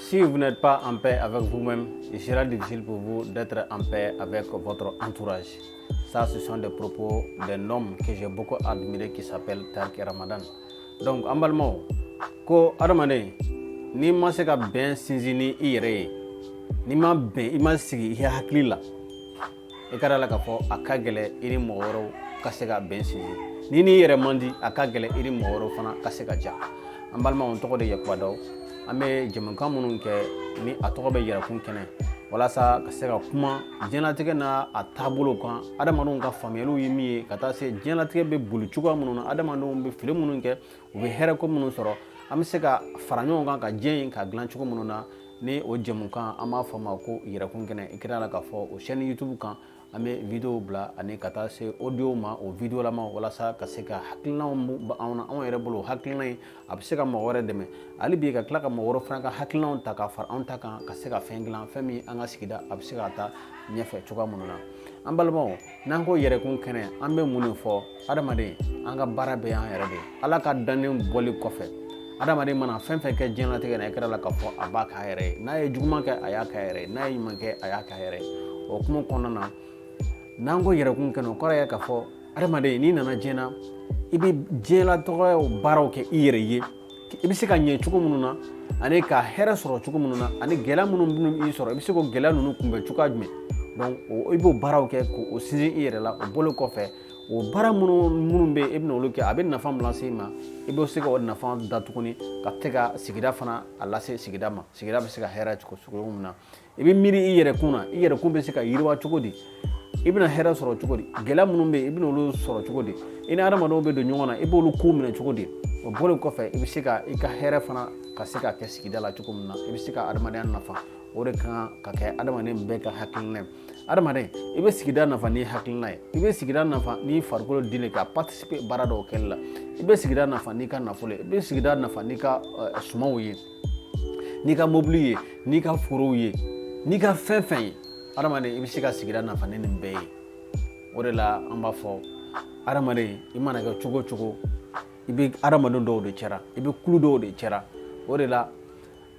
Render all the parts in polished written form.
Si vous n'êtes pas en paix avec vous-même, il sera difficile pour vous d'être en paix avec votre entourage. Ça, ce sont des propos d'un homme que j'ai beaucoup admiré qui s'appelle Tariq Ramadan. Donc, an balimaw, ko adamaden, n'i ma se ka bɛn sinsin ni i yɛrɛ ye, n'i ma bɛn, i ma sigi i hakili la, i ka da la k'a fɔ a ka gɛlɛ i ni mɔgɔ wɛrɛw ka se ka bɛn sinsin. Ni n'i yɛrɛ man di, a ka gɛlɛ i ni mɔgɔ wɛrɛw fana ka se ka ja. An balimaw, n tɔgɔ de Yakuba Daw. An bɛ jɛmukan minnu kɛ ni a tɔgɔ bɛ Yɛrɛkun Kɛnɛ, walasa ka se ka kuma diɲɛlatigɛ n'a a taabolo kan, adamadenw ka faamuyaliw ye min ye, ka taa se diɲɛlatigɛ bɛ boli cogoya minnu na, adamadenw bɛ fili minnu kɛ, u bɛ hɛrɛ ko minnu sɔrɔ, an bɛ se ka fara ɲɔgɔn kan ka diɲɛ in ka dilan cogo minnu na. Ni o jɛmukan, an b'a fɔ a ma ko Yɛrɛkun Kɛnɛ. I kɛra la k'a fɔ o chaîne YouTube kan, an bɛ vidéo bila ani ka taa se audio ma, o vidéo lama, walasa ka se ka hakilinaw anw na, anw yɛrɛ bolo hakilina in a bɛ se ka mɔgɔ wɛrɛ dɛmɛ hali bi, ka tila ka mɔgɔ wɛrɛ fana ka hakilinaw ta ka fara anw ta kan, ka se ka fɛn dilan, fɛn min an ka sigida a bɛ se ka taa ɲɛfɛ cogoya minnu na. An balimaw, n'an ko Yɛrɛkun Kɛnɛ, an bɛ mun de fɔ? Adamaden, an ka baara bɛɛ y'an yɛrɛ de ye. Ala ka dannen bɔli kɔfɛ, adamaden mana fɛn fɛn kɛ diɲɛlatigɛ na, i kɛra la k'a fɔ a b'a k'a yɛrɛ ye. N'a ye juguman kɛ, a y'a k'a yɛrɛ ye. N'a ye ɲuman kɛ, a y'a k'a yɛrɛ ye. O hukumu kɔnɔna na, n'an ko Yɛrɛkun Kɛnɛ, o kɔrɔ ye k'a fɔ adamaden, n'i nana diɲɛ na, i bɛ diɲɛlatigɛ baaraw kɛ i yɛrɛ ye, i bɛ se ka ɲɛ cogo minnu na, ani ka hɛrɛ sɔrɔ cogo minnu na, ani gɛlɛya minnu bɛ i sɔrɔ, i bɛ se k'o gɛlɛya ninnu kunbɛn cogoya jumɛn. Donc i b'o baaraw kɛ k'o sinsin i yɛrɛ la. O bɔlen kɔfɛ, o baara minnu bɛ yen, e bɛ n'olu kɛ, a bɛ nafa min lase i ma, i bɛ se k'o nafa da tuguni ka se ka sigida fana a lase sigida ma, sigida bɛ se ka hɛrɛ cogo min na. I bɛ miiri i yɛrɛ kun na, i yɛrɛ kun bɛ se ka yiriwa cogo di, i bɛna hɛrɛ sɔrɔ cogo di, gɛlɛya minnu bɛ yen, i bɛna olu sɔrɔ cogo di, i ni adamadenw bɛ don ɲɔgɔn na, i b'olu kow minɛ cogo di. O bɔlen kɔfɛ, i bɛ se ka i ka hɛrɛ fana ka se ka kɛ sigida la cogo min na, i bɛ se ka adamadenya nafa. O de kan ka kɛ adamaden bɛɛ ka hakilina ye. Adamaden, i bɛ sigida nafa n'i hakilina ye, i bɛ sigida nafa n'i farikolo dilen ka participer baara dɔw kɛli la, i bɛ sigida nafa n'i ka nafolo ye, i bɛ sigida nafa n'i ka sumanw ye, n'i ka mobili ye, n'i ka forow ye, n'i ka fɛn fɛn ye. Adamaden, i bɛ se ka sigida nafa ni nin bɛɛ ye. O de la an b'a fɔ, adamaden, i mana kɛ cogo o cogo, i bɛ adamaden dɔw de cɛra, i bɛ kulu dɔw de cɛra. O de la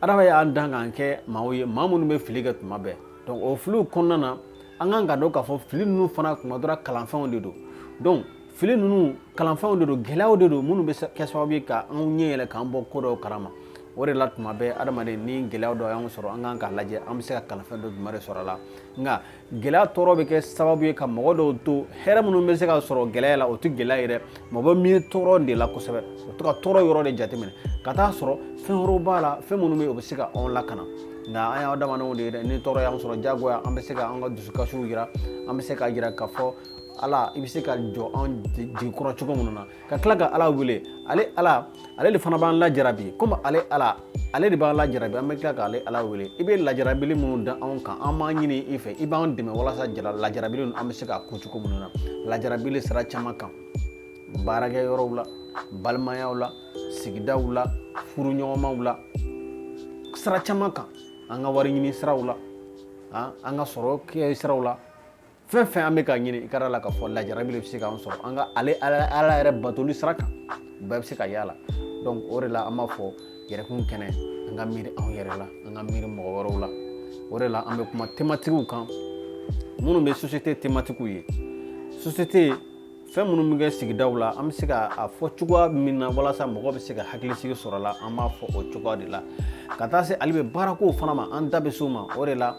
adama y'an dan k'an kɛ maaw ye, maa minnu bɛ fili kɛ tuma bɛɛ. Donc o filiw kɔnɔna na, an kan ka dɔn k'a fɔ fili ninnu fana tuma dɔ la kalanfɛnw de don. Donc fili ninnu kalanfɛnw de don, gɛlɛyaw de don minnu bɛ kɛ sababu ye ka anw ɲɛ yɛlɛ, k'an bɔ ko dɔw kalama. O de la tuma bɛɛ, adamaden, ni gɛlɛya dɔ y'an sɔrɔ, an kan k'a lajɛ an bɛ se ka kalanfɛn dɔ jumɛn de sɔrɔ a la. Nka gɛlɛya tɔɔrɔ bɛ kɛ sababu ye ka mɔgɔ dɔw to hɛrɛ minnu bɛ se ka sɔrɔ gɛlɛya la, o tɛ gɛlɛya yɛrɛ, mɔgɔ bɛ miiri tɔɔrɔ de la kosɛbɛ, o to ka tɔɔrɔ yɔrɔ de jateminɛ, ka taa sɔrɔ fɛn wɛrɛw b'a la, fɛn minnu bɛ yen, o bɛ se ka anw lakana. Nka an y'aw adamadenw de ye dɛ, ni tɔɔrɔ y'an sɔrɔ, diyagoya an bɛ se ka an ka dusukasiw yira, an bɛ se k'a jira k'a fɔ Ala, i bɛ se ka jɔ an jigi kɔrɔ cogo minnu na, ka tila ka Ala wele. Ale Ala, ale de fana b'an lajarabi. Komi ale Ala, ale de b'an lajarabi, an bɛ tila k'ale Ala wele. I bɛ lajarabili minnu da anw kan, an b'an ɲini i fɛ, i b'an dɛmɛ walasa lajarabili ninnu, an bɛ se k'a kun cogo minnu na. Lajarabili sira caman kan, baarakɛ yɔrɔw la, balimayaw la, sigidaw la, furuɲɔgɔnmaw la, sira caman kan, an ka wari ɲini siraw la, an ka sɔrɔ kɛ siraw la, fɛn fɛn an bɛ ka ɲini, i ka la k'a fɔ lajarabi bɛ se k'an sɔrɔ. An ka ale Ala yɛrɛ batoli sira kan, bɛɛ bɛ se ka y'a la. Donc o de la an b'a fɔ Yɛrɛkun Kɛnɛ, an ka miiri anw yɛrɛ la, an ka miiri mɔgɔ wɛrɛw la. O de la an bɛ kuma thématiques kan minnu bɛ société thématiques ye, société fɛn minnu bɛ kɛ sigidaw la, an bɛ se ka a fɔ cogoya min na walasa mɔgɔ bɛ se ka hakilisigi sɔrɔ a la, an b'a fɔ o cogoya de la. Ka taa se hali bɛ baarakow fana ma, an da bɛ s'o ma. O de la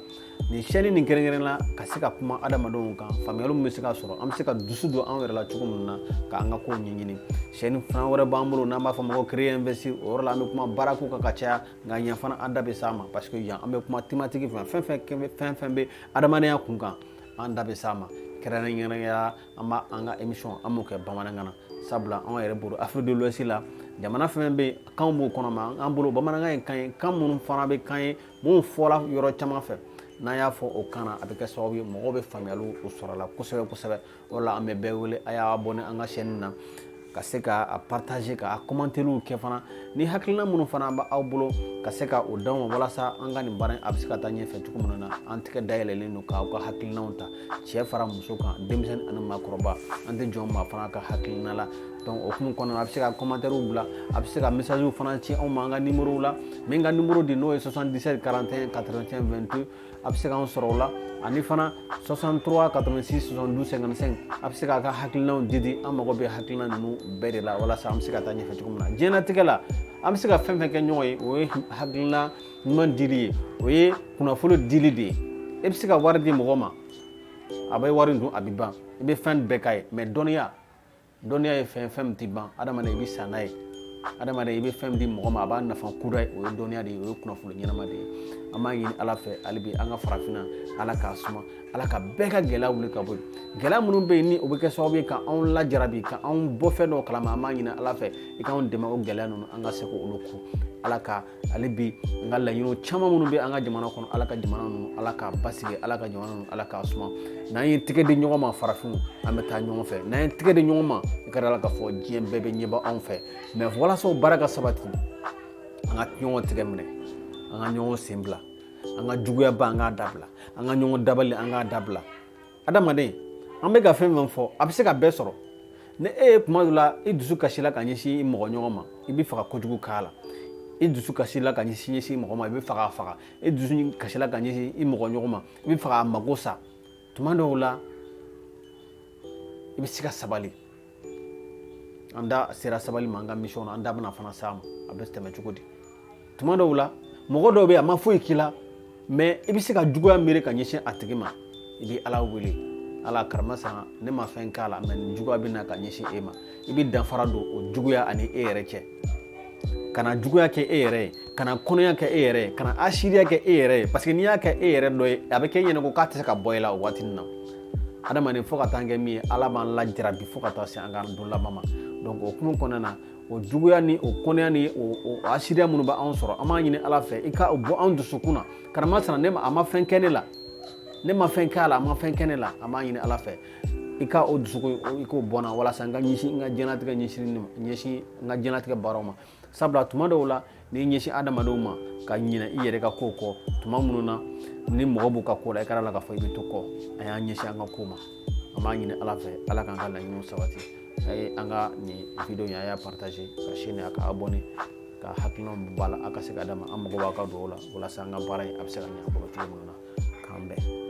nin chaîne nin kɛrɛnkɛrɛn la, ka se ka kuma adamadenw kan, faamuyali min bɛ se ka sɔrɔ, an bɛ se ka dusu don an yɛrɛ la cogo min na k'an ka kow ɲɛɲini. Chaîne fana wɛrɛ b'an bolo n'an b'a fɔ ma ko Créer Investir. O yɔrɔ la, an bɛ kuma baarako kan ka caya, nka yan fana an da bɛ s'a ma, parce que yan an bɛ kuma thématique fɛn fɛn fɛn fɛn bɛ adamadenya kun kan, an da bɛ s'a ma. Kɛrɛnkɛrɛnnenya, an b'a an ka émission, an b'o kɛ bamanankan na, sabula anw yɛrɛ bolo Afrique de l'Ouest la, jamana fɛn bɛ yen, kanw b'o kɔnɔ ma, an bolo bamanankan ye kan ye, kan minnu fana bɛ kan ye minnu fɔla yɔrɔ caman fɛ. N'an y'a fɔ o kan na, a bɛ kɛ sababu ye mɔgɔw bɛ faamuyaliw sɔrɔ a la kosɛbɛ kosɛbɛ. O la an bɛ bɛɛ wele, a y'a abonné an ka chaîne na, ka se ka a partager, ka commentaire kɛ fana, ni hakilina minnu fana b'aw bolo, ka se ka o d'anw ma, walasa an ka nin baara in a bɛ se ka taa ɲɛfɛ cogo min na. An tɛgɛ dayɛlɛlen don k'aw ka hakilinaw ta, cɛ fara muso kan, denmisɛnnin ani maakɔrɔba, an tɛ jɔn maa fana ka hakilina la. Donc o hukumu kɔnɔna na, a bɛ se ka commentaire bila, a bɛ se ka message fana ci anw ma an ka numéro la. N bɛ n ka numéro di, n'o ye 77 41 81 22. A bɛ se k'an sɔrɔ o la, ani fana 63 86 72 55. A bɛ se k'a ka hakilinaw di di. An mago bɛ hakilina ninnu bɛɛ de la walasa an bɛ se ka taa ɲɛfɛ cogo min na diɲɛlatigɛ la. An bɛ se ka fɛn fɛn kɛ ɲɔgɔn ye, o ye hakilina ɲuman dili ye, o ye kunnafoni dili de ye. E bɛ se ka wari di mɔgɔ ma, a bɛ wari dun, a bɛ ban, i bɛ fɛn bɛɛ k'a ye. Mais dɔnniya, dɔnniya ye fɛn, fɛn min tɛ ban. Adamaden, i bɛ sa n'a ye. Adamaden, i bɛ fɛn min di mɔgɔ ma, a b'a nafa kuda ye, o ye dɔnniya de ye, o ye kunnafoni ɲɛnama de ye. An b'a ɲini Ala fɛ hali bi, an ka farafinna, Ala k'a suma, Ala ka bɛɛ ka gɛlɛya wuli ka bɔ yen. Gɛlɛya minnu bɛ yen, ni o bɛ kɛ sababu ye ka anw lajarabi, ka anw bɔ fɛn dɔw kalama, an b'a ɲini Ala fɛ i k'anw dɛmɛ o gɛlɛya ninnu, an ka se k'olu ku. Ala ka hali bi an ka laɲiniw caman minnu bɛ an ka jamana kɔnɔ, Ala ka jamana ninnu, Ala k'a basigi, Ala ka jamana ninnu, Ala k'a suma. N'an ye tigɛ di ɲɔgɔn ma, farafinw, an bɛ taa ɲɔgɔn fɛ. N'an ye tigɛ di ɲɔgɔn ma, i ka da la k'a fɔ diɲɛ bɛɛ bɛ ɲɛbɔ anw fɛ. Mais walasa o baara ka sabati, an ka ɲɔgɔn tigɛ minɛ, an ka ɲɔgɔn sen bila, an ka juguyaba, an k'a dabila, an ka ɲɔgɔn dabali, an k'a dabila. Adamaden, an bɛ ka fɛn fɛn fɔ, a bɛ se ka bɛɛ sɔrɔ. Ni e ye kuma dɔ la, i dusu kasila ka ɲɛsin i mɔgɔ ɲɔgɔn ma, i bɛ fɛ ka kojugu k'a la. I dusu kasila ka ɲɛsin mɔgɔ ma, i bɛ fɛ k'a faga. I dusu kasila ka ɲɛsin i mɔgɔ ɲɔgɔn ma, i bɛ fɛ k'a mago sa. Tuma dɔw la, i bɛ se ka sabali. An da sera sabali ma an ka mission na, an da bɛna fana s'a ma. A bɛ tɛmɛ cogo di? Tuma dɔw la, mɔgɔ dɔw bɛ yen, a ma foyi k'i la, mais i bɛ se ka juguya miiri ka ɲɛsin a tigi ma. I bɛ Ala wele: Ala, karama san, ne ma fɛn k'a la, mais nin juguya bɛ na ka ɲɛsin e ma. I bɛ danfara don o juguya ani e yɛrɛ cɛ. Kana juguya kɛ e yɛrɛ ye, kana kɔnɔya kɛ e yɛrɛ ye, kana asiriya kɛ e yɛrɛ ye, parce que n'i y'a kɛ e yɛrɛ dɔ ye, a bɛ kɛ e ɲɛna ko k'a tɛ se ka bɔ e la o waati nin na. Adamaden, fo ka taa kɛ min ye, Ala b'an lajarabi fo ka taa se an ka don laban ma. Donc o hukumu kɔnɔna na, o juguya ni o kɔnɔya ni o asiriya minnu bɛ anw sɔrɔ, an b'a ɲini Ala fɛ i ka o bɔ anw dusukun na. Karama sara, ne ma, a ma fɛn kɛ ne la, ne ma fɛn kɛ a la, a ma fɛn kɛ ne la. An b'a ɲini Ala fɛ i ka o dusukun, i k'o bɔ n na, walasa n ka ɲɛsin n ka diɲɛlatigɛ ɲɛsin ɲɛsin n ka diɲɛlatigɛ baaraw ma. Sabula tuma dɔw la, n'i ɲɛsin adamadenw ma ka ɲinɛ i yɛrɛ ka kow kɔ, tuma minnu na ni mɔgɔ b'u ka ko la, i ka la k'a fɔ i bɛ to kɔ. An y'an ɲɛsin an ka ko ma. An b'a ɲini Ala fɛ, Ala k'an ka laɲiniw sabati. A ye an ka nin vidéo in, a y'a partager, ka chaîne a ka abonner, ka hakilinaw b'a la, a ka se ka d'a ma. An mago b'a ka dugawu la walasa an ka baara in a bɛ se ka ɲɛ an bolo cogo min na. K'an bɛn.